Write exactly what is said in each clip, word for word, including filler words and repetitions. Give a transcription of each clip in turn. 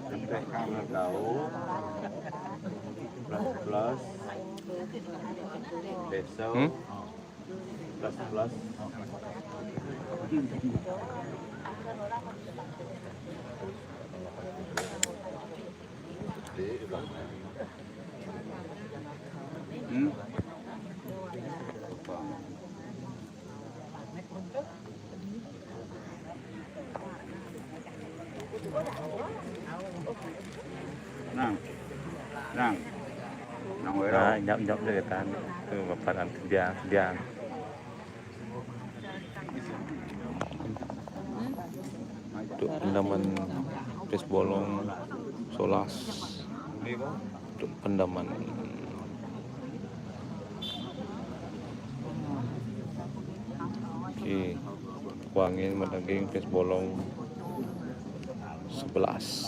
Sampai kamar tahu plus plus besok. Hmm? Plus plus. Hmm? Nang. Nang. Nang wero. Nah, nyap-nyap dia kan. Tu baparan dia, dia. Untuk pendaman pes bolong solas. Untuk pendaman. Oke, kuangin madaging pes bolong sebelas.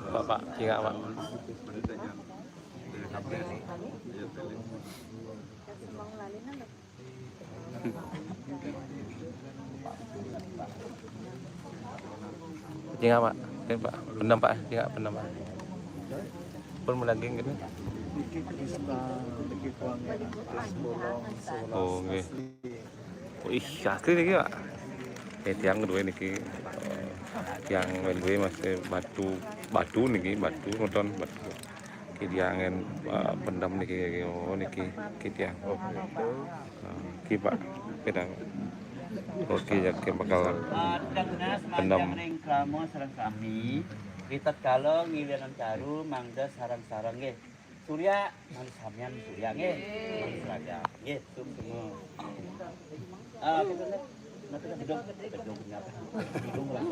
Pak, Pak, ingat, Pak. Jingak, Pak. Kan, Pak. Pendam, Pak. Jingak pendam, Pak. Pun melaging gitu. Oh, nggih. Oh, ih, asli niki, Pak. Eh, tiang kedua niki. Tiang kedua masih batu, batu niki, batu nonton, batu. Ki tiangen, eh, pendem niki, oh, niki, ki tiang. Oh, gitu. Eh, ki, Pak, pedang. Oke, ya, ki bakal pendem. Ring krama sareng sami, ritatkala ngilenan caru mangda sareng-sareng nggih. Surya, manut samian Surya nggih. Manut seragam. Nggih, suksma. Ah, kita lihat. Nanti kan gedung, gedung ternyata. Gedung lah.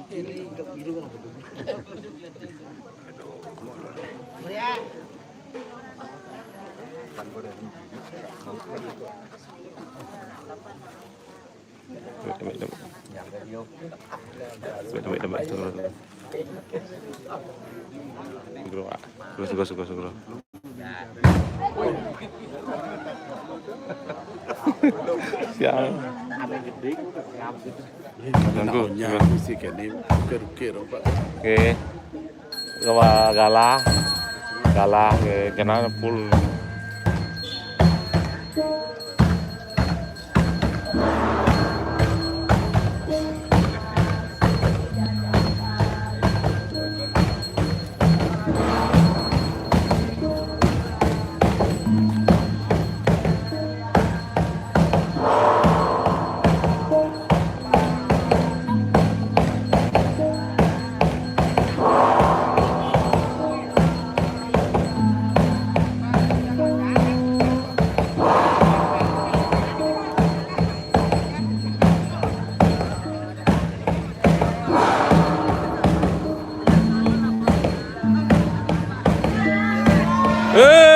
Ini gedung, gedung lah gedung. Surya. Tebak, tebak, tebak. Tebak, tebak, tebak. Turun. Guru, Pak. Terus, terus, terus, terus. Sial. Ganggu. Ganggu. Oke. Coba galah. Galah, oke, kena full. Eh.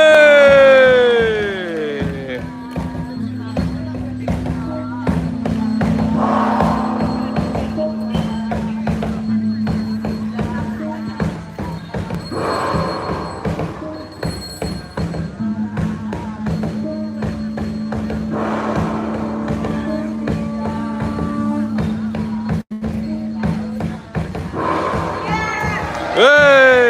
Hei.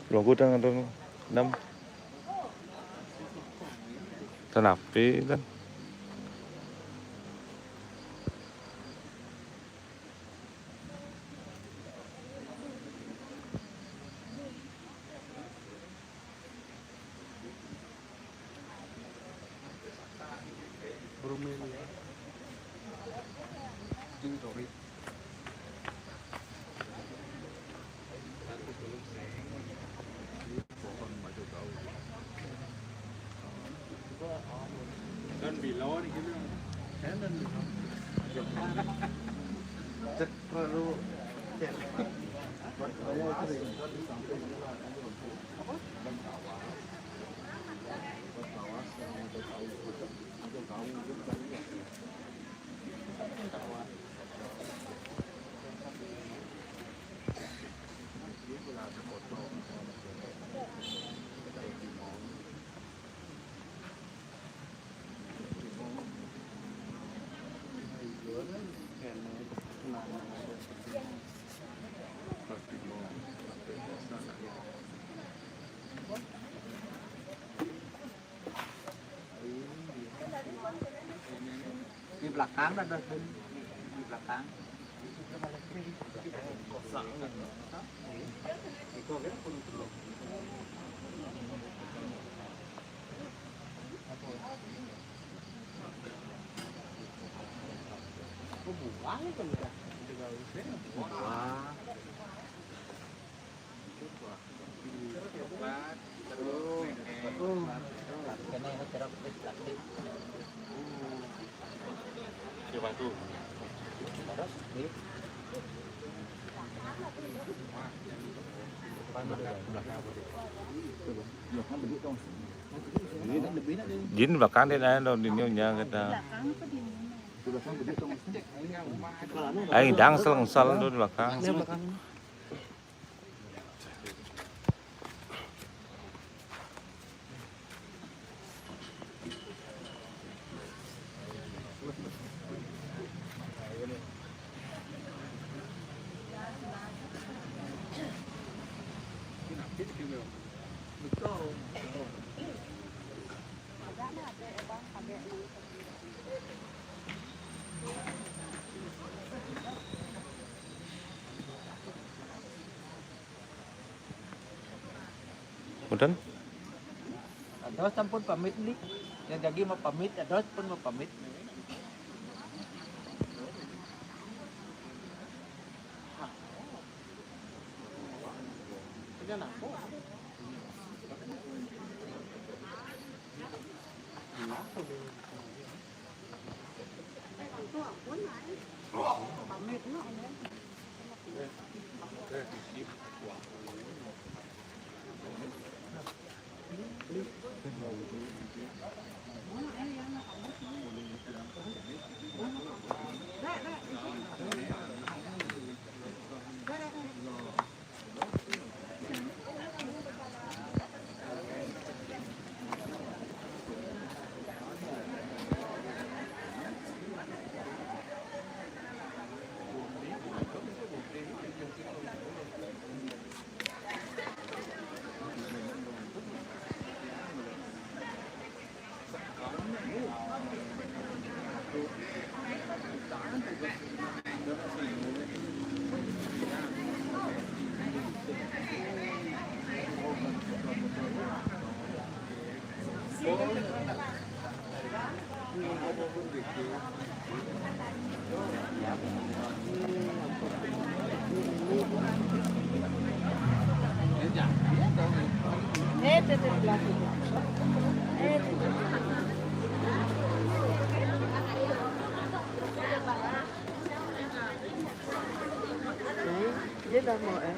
Logo dan ada enam. Tenapi kan. Di belakang ada, di, di belakang. Oh, buah itu merah. Buah. Jin belakang dia dah, dah, dia punya kata. Ai đang sel sel tu belakang. Udah? Ados sampun pamit, Li. Yang jagi mau pamit, ados pun mau pamit. Dia dah mau, eh.